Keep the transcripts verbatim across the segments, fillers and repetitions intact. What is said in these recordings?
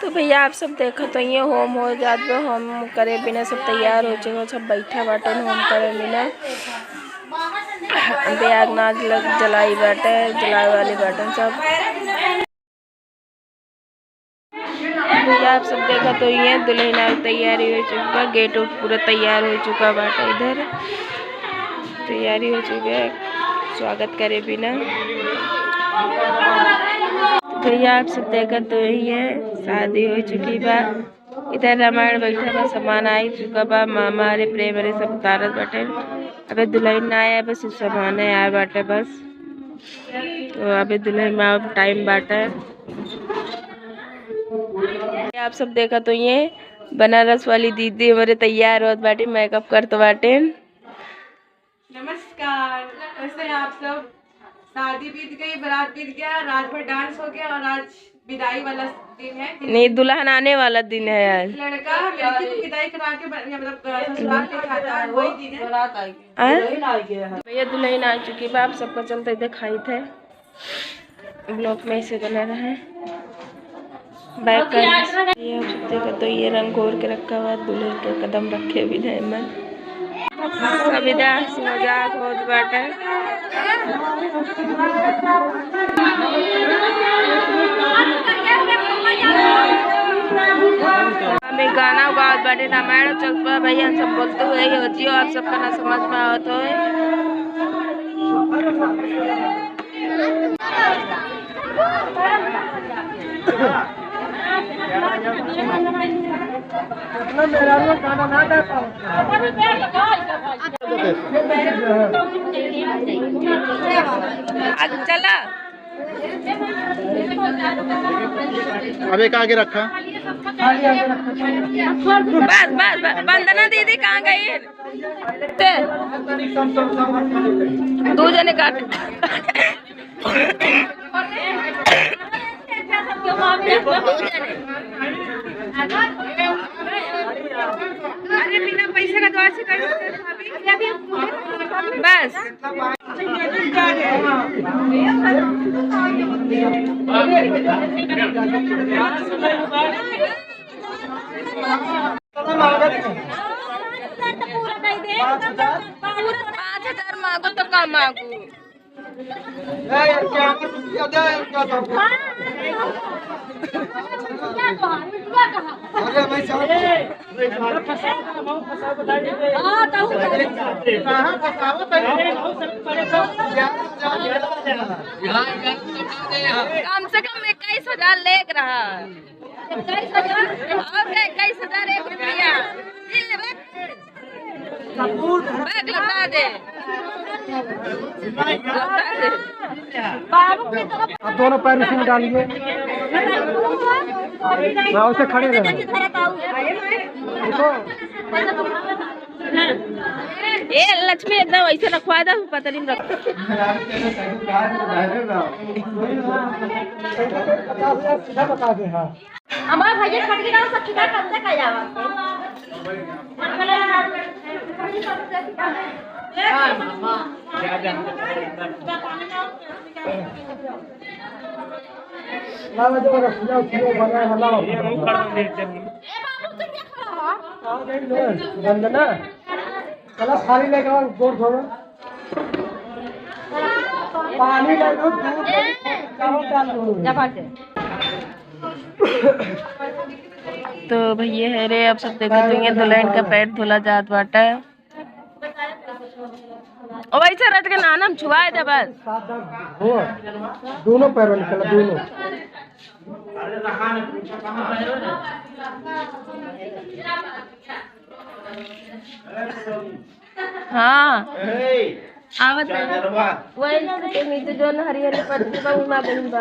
तो भैया, आप सब देखत होइए, होम हो जात बा। होम करे बिना सब तैयार हो चुके, सब बैठा बाटन होम करे बिना। अबे आग ना लग जलाई बाटे, जलावे वाले बाटन सब। भैया, आप सब देखत होइए, दुल्हन आवे तैयारी हो चुकी बा, गेट उट पूरा तैयार हो चुका बाटे। इधर तैयारी हो चुकी है स्वागत करे बिना। भैया, आप सब देखत होइए, शादी हो चुकी बा। इधर रामायण बैठा बा, सामान आई चुका बा, मामा रे, प्रेम रे सब उतारत बाटे। अबे दुल्हन ना आए, बस सामान आए बाटे बस। तो अबे दुल्हन में अब टाइम बाटे। आप सब देखत होइए, बनारस वाली दीदी हमारे तैयार होत बाटे, मेकअप करत बाटे। नमस्कार, कैसे हैं आप सब? शादी बीत गई, बारात बीत गया, रात भर डांस हो गया और आज विदाई वाला दिन है। नहीं, दुल्हन आने वाला दिन है आज। लड़का लड़की को विदाई करा के ब-, मतलब, अ, ससुराल लेके आता है, वही दिन है। बारात आई। हाँ? दुल्हन आ गया है। भैया, दुल्हन आ चुकी बा, आप सबका चलते दिखाई थे। ब्लॉग में ऐसे बना रहे। बैक कर ये आप सब देखो तो ये रंग घोर के रखा हुआ, दुल्हन के कदम रखे भी नहीं मन। सब इधर हंसी मजाक होत बाटे। हमें गाना गावत बाटे, रामायण चलत बा भैया, सब बोलते हुए ही हो जियो, आप सबका ना समझ में आवत होए। चला। अब एक आगे रखा। बस, बस, बस। वंदना दीदी कहाँ गई? ते। दो जने काट। अरे, बिना पैसे का द्वार से कर सकते हैं, भाभी। बस। पाँच हजार मांगो तो कम मांगो। अरे भाई साहब। कम से कम इक्कीस हजार लेके रहा। इक्कीस हजार? और क्या, इक्कीस हजार एक रुपया। ले ले बे। बैग लौटा दे। लौटा दे। अब दोनों पैर उसी में डालिए। हाँ, उसे खड़े रहे। देखो। ए लक्ष्मी, एकदम ऐसे रखवा दे, पतली में रख। सीधा बता दे, हाँ। हमारा भैया खट के ना, सब चीज़ करते का जावा। लाओ, जो रखना, उसको बना, लाओ। ये मुंह कर दे, दे। ए बाबू, तू क्या खा रहा है? वंदना, चला, थाली लेके आओ, गोड़ धोवे। पानी ले लो, दूध ले लो, चावल डाल दो। क्या बात है? तो भैया है रे, आप सब देखत होइए, दुल्हन का पैर धोला जात बाटे। ओ वैसे रट के नाना हम छुआए दे बस। हो, दोनों पैरों निकला, दोनों। हाँ। आवत है। वही के नीचे जोन हरी हरी पत्ती बा, उमा बहिन बा।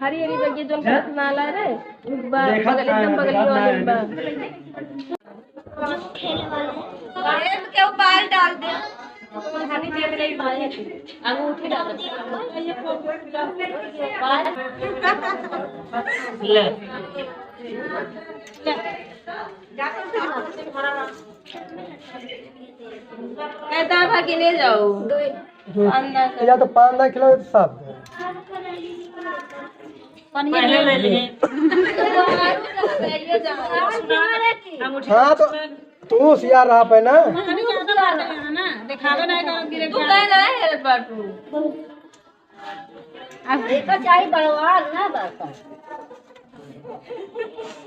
हरी हरी बगिया जोन करत नाला रे, बा, बगल, एकदम बगलिया वाले बा। जेब के ऊपर डाल दे। खाली जेब नहीं, अंगूठी डाल दे। ले। कहता भा कि ले जाओ। दो। अंदर से। या तो पाँच ना खिलाओ, या तो सात दो। पहले ले लिए। अंगूठी हाँ, तो तू होशियार रहा पे ना। दिखावे नहीं करो, गिरे तू कह रहा है, हेल्प बाटू। अब एकर चाही बड़वार ना बात।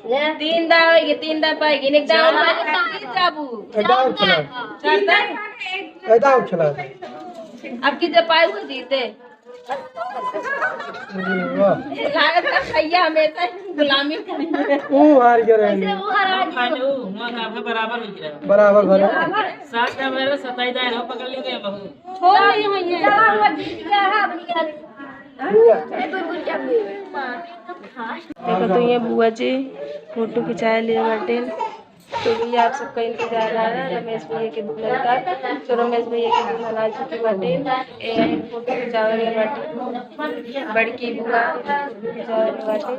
ले। तीन दाव है, ये तीन दाव पाएगी, एक दाव हाँ। पाएगी, तीन दाबू। एक दाव उछला। चार दाव। एक दाव उछला। अब की जब पाए वो जीते। वाह। लागत है भैया हमेशा गुलामी करेंगे। वो हार गए रहे। ऐसे वो हरा गए। खाने वो, वहाँ का बराबर हो गया। बराबर भरा। सात का मेरा सताई दाव है, पकड़ लेंगे हम। छोड़ नहीं हुई है। जा, वो जीत गया है, अब निकल। देखो तो ये बुआ जी फोटो खिंचाए लिए बाटे। तो भैया आप सबका इंतजार रहा है रमेश भैया के दुल्हन का। तो रमेश भैया के दुल्हन आ चुकी बाटे। ए, फोटो खिंचावे में बाटे। बड़की बुआ फोटो खिंचावे में बाटे।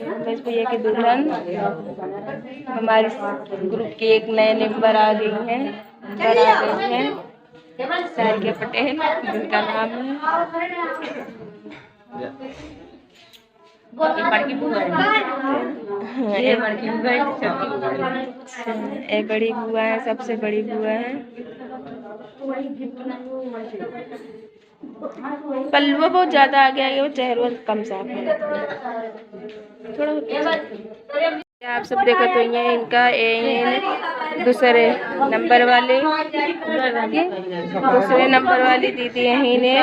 रमेश भैया की दुल्हन हमारे ग्रुप के एक नए मेंबर आ गई हैं। बना रही हैं सारिका पटेल, जिनका नाम है। ये बड़की बुआ है। हाँ, ये ये बड़की बुआ है, छोटी बुआ है। अच्छा, ये बड़ी बुआ है, सबसे बड़ी बुआ है। पल्लू बहुत ज्यादा आगे आगे, वो चेहरा कम साफ है, थोड़ा। आप सब देखत होइहैं इनका, ए, इन दूसरे नंबर वाली, दूसरे नंबर वाली दीदी यहीं ने।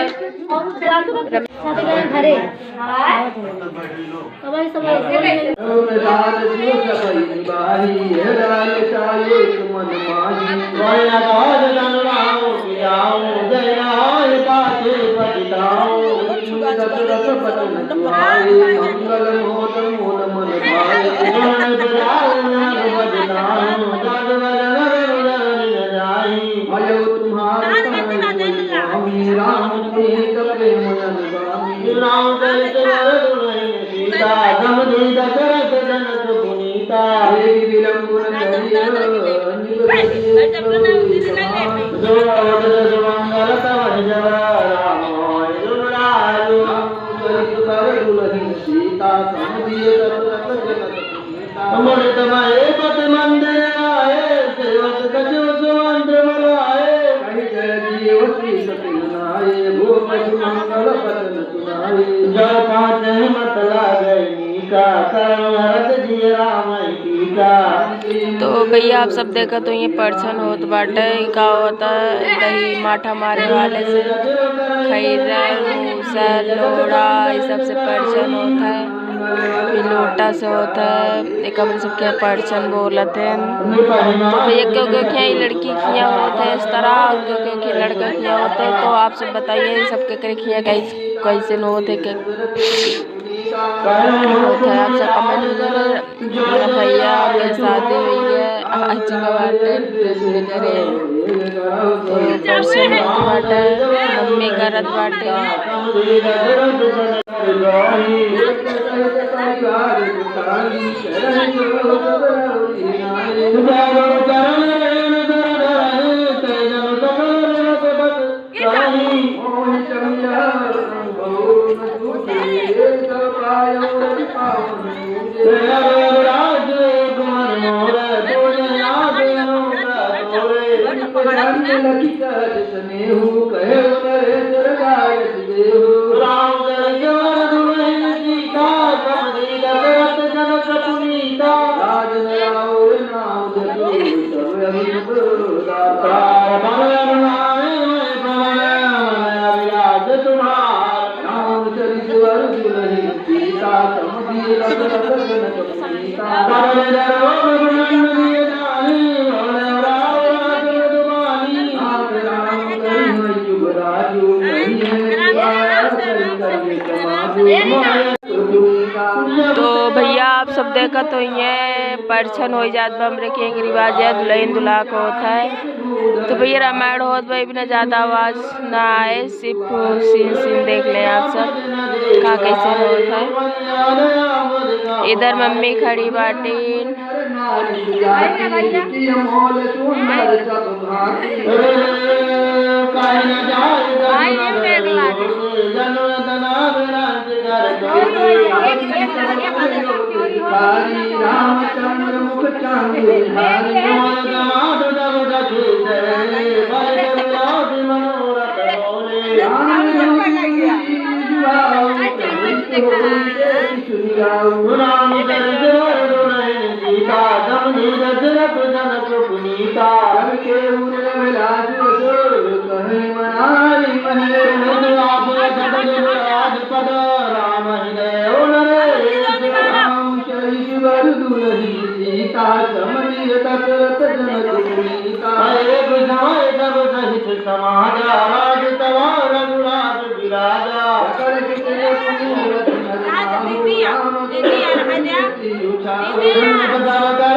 तो भैया, आप सब देखत होइहैं, परछन होत बाटे, का होता है, दही माठा मारे वाले से, खैरा, मूसर, लोढ़ा, ये सब से परछन होत है। फिर लोटा से होत है, एक हमरे सबके परछन बोलत है। तो भैया, क्यों, क्यों, क्या ये लड़की खिया होत है इस तरह, क्यों, क्यों, क्या लड़का खिया होत है, तो आप सब बताइए, ये सबके करे खिया कैसे, कैसे न होत है, क्या होत है, आप सब comment में जरूर। भैया के शादी हुई है, आज के बाटे, दूसरे घरे। तो परछन होत बाटे, मम्मी करत बाटे। तो भैया, आप सब देखत होइहैं, परछन होइ जात बा, हमरे के एक रिवाज है, दुल्हन दुल्हा को होत है। तो भैया, रामायण होत बा, बिना ज्यादा आवाज ना आए, सिर्फ सीन सीन देख लें आप सब, का कैसे होत है। इधर मम्मी खड़ी बाटीन। आई बैग लागे। रामचंद्र मुख चांद बिहारी। राम दशरथ जनक पुनीता। करके उरे विलास असुर कहे मनाई महेश। आप जगत राज पद राम हृदय ओ नरेश। राम सहित वर दुलही सीता समझिय दशरथ जनक पुनीता। एक समय सब सहित समाजा राज तवा रघुराज विराजा। सकल कितने सुंदर राम दीदी, दीदी, यहाँ आ जा। दीदी, यहाँ आ जा।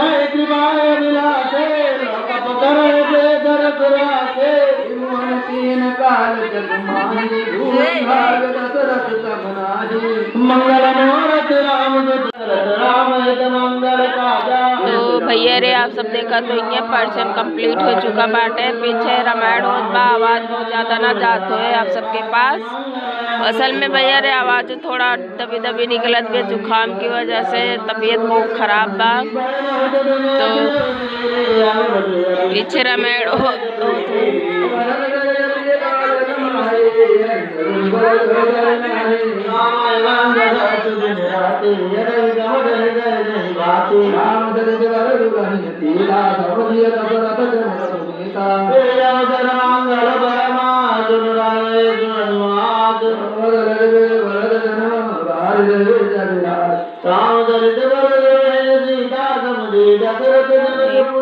मंगल मूरत राम दशरथ राम हित मंगल काजा। तो भैया रे, आप सब देखा तो ये पर्सन कंप्लीट हो चुका बाटे। पीछे रामायण होत बा, आवाज बहुत ज्यादा ना जात होए आप सबके पास। असल में भैया रे, आवाज थोड़ा दबी दबी निकलत बे, जुकाम की वजह से तबीयत बहुत खराब बा। तो पीछे रामायण हो, हो,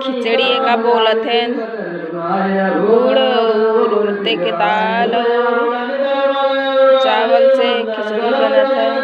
खिचड़ी का बोलत है, गुड़, उड़द के दाल, चावल से खिचड़ी बनत है।